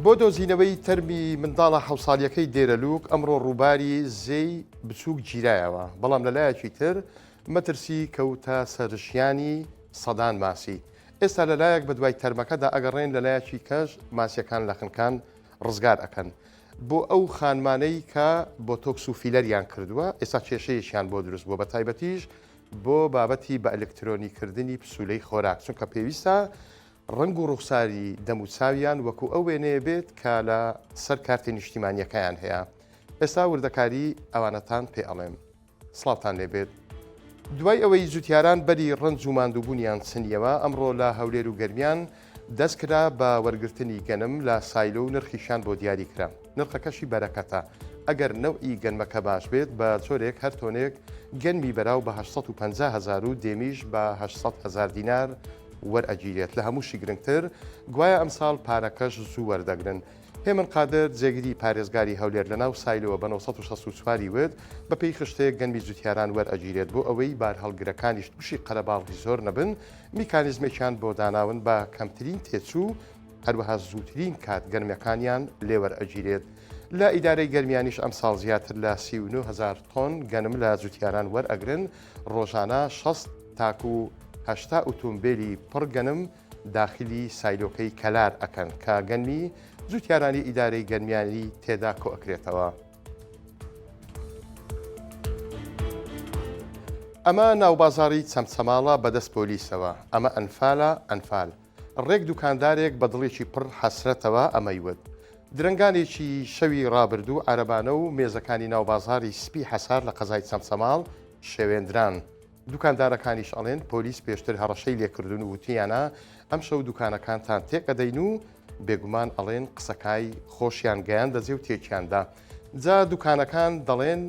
بۆ دۆزینەوەی تەرمی منداڵە حەوساڵیەکەی دێرەلوک ئەمڕۆ ڕووباری زێی بچووک گیرایەوە، بەڵام لەلایەکی تر مەترسی کەوتە سەر ژیانی سەدان ماسی. ئێستا لەلایەک بەدوای تەرمەکەدا ئەگەڕێن لەلایەکی کەش ماسیەکان لە خنکان ڕزگار ئەکەن. بۆ ئەو خانمانەی کە بۆتۆکس و فیلەریان کردووە ئێستا کێشەیەکیان بۆ دروست بووە بەتایبەتیش بۆ بابەتی بە ئەلکترۆنی کردنی پسولەی خۆراک چونکە پێویستە ڕەنگ و ڕوخساری دەموچاویان وەکو ئەو وێنەیە بێت کە لە سەر کارتی نیشتیمانیەکەیان هەیە. ئێستا وردەکاری ئەوانەتان پێ ئەڵێم. سڵاوتان لێ بێت. دوای ئەوەی جوتیاران بەری ڕەنج و ماندووبوونیان چنیەوە، ئەمڕۆ لە هەولێر و گەرمیان دەست کرا بە وەرگرتنی گەنم لە سایلۆ و نرخیشیان بۆ دیاری کرا. نرخەکەشی بەرەکەتە. ئەگەر نەوعی گەنمەکە باش بێت بە جۆرێک هەر تۆنێک گەنمی بەراو بە 850 هەزار و دێمیش بە 800 هەزار دینار وەرئەگیرێت، لە هەمووشی گرنگتر گوایە ئەمساڵ پارەکەش زوو وەردەگرن. هێمن قادر، جێگری پارێزگاری هەولێر لەناو سایلۆوە بە 964 ی وت، بەپێی خشتەیەک گەنمی جوتیاران وەرئەگیرێت بۆ ئەوەی بارهەڵگرەکانیش تووشی قەرەباڵغی زۆر نەبن، میکانیزمێکیان بۆ داناون بە کەمترین تێچوو، هەروەها زووترین کات گەنمەکانیان لێ وەرئەگیرێت. لە ئیدارەی گەرمیانیش ئەمساڵ زیاتر لە 39 هەزار تۆن گەنم لە جوتیاران وەرئەگرن، ڕۆژانە 60 تاکو 80 ئوتومبێلی پڕ گەنم داخلی سایلۆکەی کەلار ئەکەن کە گەنمی جوتیارانی ئیدارەی گەرمیانی تێدا کۆئەکرێتەوە. ئەمە ناوبازاڕی چەمچەماڵە بەدەست پۆلیسەوە، ئەمە ئەنفالە ئەنفال. ڕێک دوکاندارێک بە دڵێکی پڕ حەسرەتەوە ئەمەی وت. درەنگانێکی شەوی ڕابردوو عەرەبانە و مێزەکانی ناو بازاڕی سپی حەسار لە قەزای چەمچەماڵ شێوێندران. دوکاندارەکانیش ئەڵێن پۆلیس پێشتر هەڕەشەی لێکردوون و وتویانە ئەمشەو دوکانەکانتان تێکئەدەین و بێگومان ئەڵێن قسەکای خۆشیان گەیاندە جێ و تێکیاندا. جا دوکانەکان دەڵێن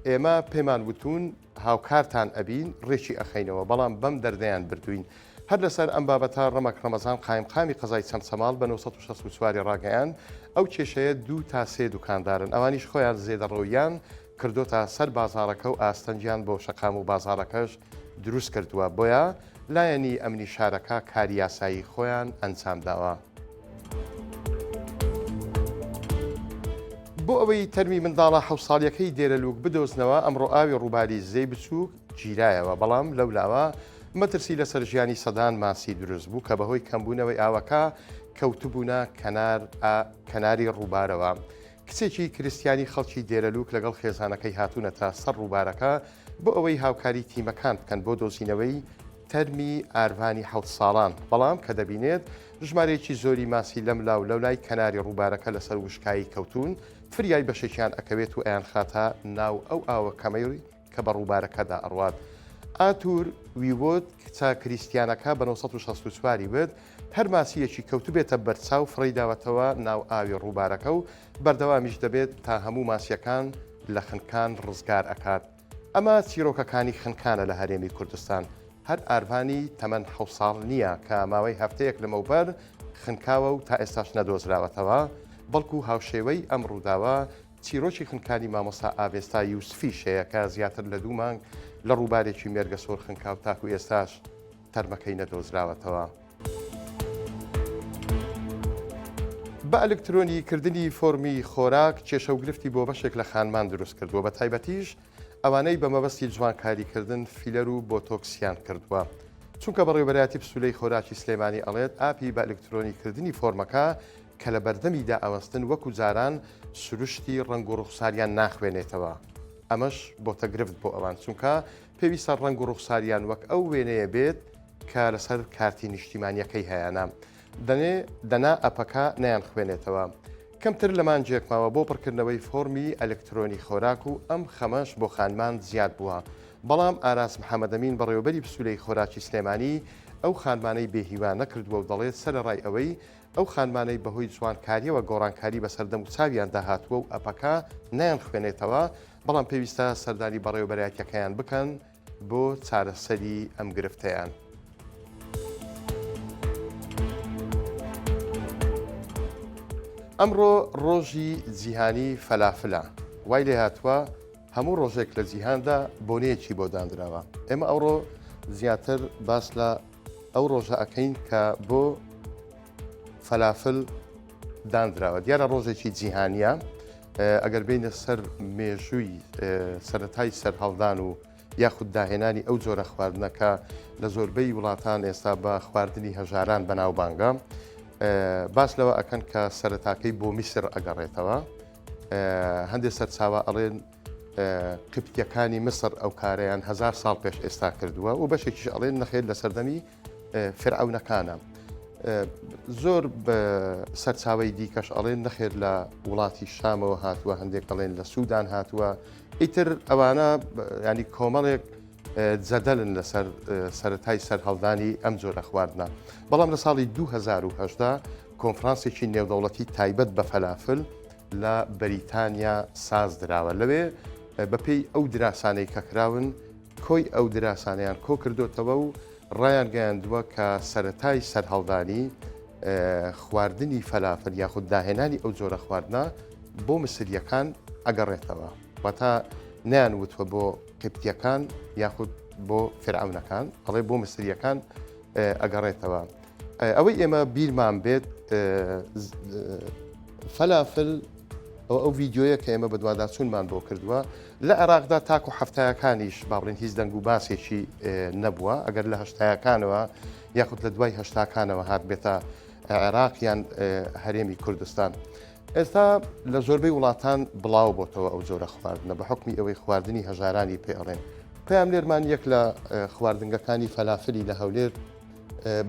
ئێمە پێمان وتوون هاوکارتان ئەبین ڕێکی ئەخەینەوە بەڵام بەم دەردەیان بردووین. هەر لەسەر ئەم بابەتە ڕەمەک ڕەمەزان قایمقامی قەزای چەمچەماڵ بە 964 ی ڕاگەیاند ئەو کێشەیە دوو تا سێ دوکاندارن ئەوانیش خۆیان زێدەڕۆییان کردۆتە سەر بازاڕەکە و ئاستەنگیان بۆ شەقام و بازاڕەکەش دروست کردووە بۆیە لایەنی ئەمنی شارەکە کاری یاسایی خۆیان ئەنجامداوە. بۆ ئەوەی تەرمی منداڵە حەوت ساڵیەکەی دێرەلوک بدۆزنەوە، ئەمڕۆ ئاوی ڕووباری زێی بچووک گیرایەوە، بەڵام لەولاوە مەترسی لەسەر ژیانی سەدان ماسی دروست بوو کە بەهۆی کەمبوونەوەی ئاوەکە کەوتبوونە کەنار کەناری ڕووبارەوە. کچێکی کریستیانی خەڵکی دێرەلوک لەگەڵ خێزانەکەی هاتوونەتە سەر ڕووبارەکە بۆ ئەوەی هاوکاری تیمەکان بکەن بۆ دۆزینەوەی تەرمی ئارڤانی حەوت ساڵان، بەڵام کە دەبینێت ژمارەیەکی زۆری ماسی لەملا و لەولای کەناری ڕووبارەکە لەسەر وشکایی کەوتوون، فریای بەشێکیان ئەکەوێت و ئەیانخاتە ناو ئەو ئاوە کەمەی کە بە ڕووبارەکەدا ئەڕوات. ئاتور ویوۆت، کچە کریستیانەکە بە 964 ی وت، هەر ماسییەکی کەوتبێتە بەرچاو فڕێی داوەتەوە ناو ئاوی ڕووبارەکە و بەردەوامیش دەبێت تا هەموو ماسییەکان لە خنکان ڕزگار ئەکات. ئەمە چیرۆکەکانی خنکانە لە هەرێمی کوردستان. هەر ئارڤانی تەمەن حەوت ساڵ نییە کە ماوەی هەفتەیەک لەمەوبەر خنکاوە و تا ئێستاش نەدۆزراوەتەوە، بەڵکو هاوشێوەی ئەم ڕووداوە چیرۆکی خنکانی مامۆستا ئاڤێستا یوسفیش هەیە کە زیاتر لە دوو مانگ لە ڕووبارێکی مێرگەسۆر خنکا و تاکو ئێستاش تەرمەکەی نەدۆزراوەتەوە. بە ئەلکترۆنی کردنی فۆرمی خۆراک کێشە و گرفتی بۆ بەشێک لە خانمان دروست کردووە بە تایبەتیش ئەوانەی بە مەبەستی جوانکاری کردن فیلەر و بۆتۆکسیان کردووە چونکە بەڕێوەبەرایەتی پسولەی خۆراکی سلێمانی ئەڵێت ئاپی بە ئەلکترۆنی کردنی فۆرمەکە کە لە بەردەمیدا ئەوەستن وەکو جاران سروشتی ڕەنگ و ڕوخساریان ناخوێنێتەوە ئەمەش بۆتە گرفت بۆ ئەوان چونکە پێویستە ڕەنگ و ڕوخساریان وەک ئەو وێنەیە بێت کە لەسەر کارتی نیشتیمانیەکەی هەیانە دەنێ دەنا ئەپەکە نەیانخوێنێتەوە. کەمتر لە مانگێک ماوە بۆ پڕکردنەوەی فۆرمی ئەلکترۆنی خۆراک و ئەم خەمەش بۆ خانمان زیاد بووە، بەڵام ئاراس محەمەدەمین بەڕێوەبەری پسولەی خۆراکی سلێمانی ئەو خانمانەی بێهیوا نەکردووە و دەڵێت سەرەڕای ئەوەی ئەو خانمانەی بەهۆی جوانکارییەوە گۆڕانکاری بەسەر دەموچاویاندا هاتووە و ئەپەکە نایانخوێنێتەوە، بەڵام پێویستە سەردانی بەڕێوەبەرایەتیەکەیان بکەن بۆ چارەسەری ئەم گرفتەیان. ئەمڕۆ ڕۆژی جیهانی فەلافلە، وای لێهاتووە هەموو ڕۆژێک لە جیهاندا بۆنەیەکی بۆ دانراوە. ئێمە ئەوڕۆ زیاتر باس لە ئەو ڕۆژە ئەکەین کە بۆ فەلافل. دانراوە. دیارە ڕۆژێکی جیهانییە، ئەگەر بێینە سەر مێژووی سەرەتای سەرهەڵدان و یاخود داهێنانی ئەو جۆرە خواردنە کە لە زۆربەی وڵاتان ئێستا بە خواردنی هەژاران بەناوبانگە، باس لەوە ئەکەن کە سەرەتاکەی بۆ میسر ئەگەڕێتەوە. هەندێک سەرچاوە ئەڵێن قبتیەکانی مسر ئەو کارەیان هزار ساڵ پێش ئێستا کردووە و بەشێکیش ئەڵێن نەخێر لە سەردەمی فرعونەکانە. زۆر سەرچاوی دیکەش ئەڵێن نەخێر لە وڵاتی شامەوە هاتووە، هەندێک ئەڵێن لە سوودان هاتووە. ئیتر ئەوانە ینی کۆمەڵێک جەدەلن لەسەر سەرەتای سەرهەڵدانی ئەم جۆرە خواردنە. بەڵام لە ساڵی 2010 کۆنفرانسێکی نێودەوڵەتی تایبەت بە فەلافل لە بەریتانیا سازدراوە. لەوێ بەپێی ئەو دراسانەی کە کراون، کۆی ئەو دراسانەیان کۆکردۆتەوە و ڕایانگەیاندووە کە سەرەتای سەرهەڵدانی خواردنی فەلافل یاخود داهێنانی ئەو جۆرە خواردنە بۆ مسرییەکان ئەگەڕێتەوە. واتە نەیان وتوە بۆ قیبتیەکان یاخود بۆ فرعونەکان، ئەڵێ بۆ مسریەکان ئەگەڕێتەوە. ئەوەی ئێمە بیرمان بێت فەلافل ئەو ئەو ڤیددیویە کە ئێمە بەدواداچوونمان بۆ کردووە لە عێراقدا تاکو هەفتایەکانیش با بڵێن هیچ دەنگ و باسێکی نەبووە، ئەگەر لە هەشتایەکانەوە یاخود لە دوای هەشتاکانەوە هات بێتە عێراق یان هەرێمی کوردستان. ئێستا لە زۆربەی وڵاتان بڵاو بۆتەوە ئەو جۆرە خواردنە بە حکمی ئەوەی خواردنی هەژارانی پێ ئەڵێن. پەیامنێرمان یەک لە خواردنگەکانی فەلافلی لە هەولێر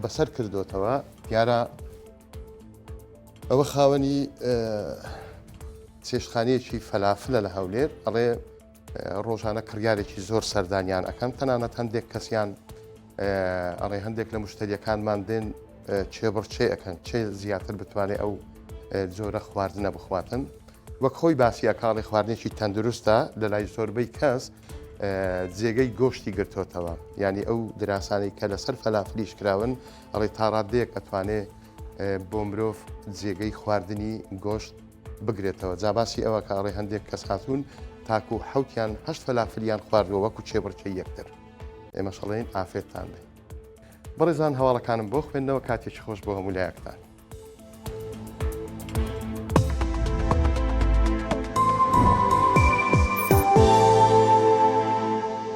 بەسەر کردۆتەوە، دیارە ئەوە خاوەنی چێشتخانەیەکی فەلافلە لە هەولێر، ئەڵێ ڕۆژانە کڕیارێکی زۆر سەردانیان ئەکەن، تەنانەت هەندێک کەسیان ئەڵێ هەندێک لە مشتریەکانمان دێن چێبڕچێ ئەکەن چێ زیاتر بتوانێت ئەو جۆرە خواردنە بخواتن. وەک خۆی باسی ئەکاڵی خواردنێکی تەندروستە لە لای زۆربەی کەس جێگەی گۆشتی گرتۆتەوە، یعنی ئەو دراسانەی کە لەسەر فەلافلیش کراون ئەڵێ تاڕادەیەک ئەتوانێ بۆ مرۆڤ جێگەی خواردنی گۆشت بگرێتەوە. جا باسی ئەوە کە ئەڵێ هەندێک کەس هاتوون تاکو حوتیان هەشت فەلافلیان خواردووە وەکو چێبڕکێی یەکتر. ئێمەش ئەڵێین ئافێتتان بێ. بەڕێزان هەواڵەکانم بۆ خوێندنەوە، کاتێکی خۆش بۆ هەموو لایەکتان.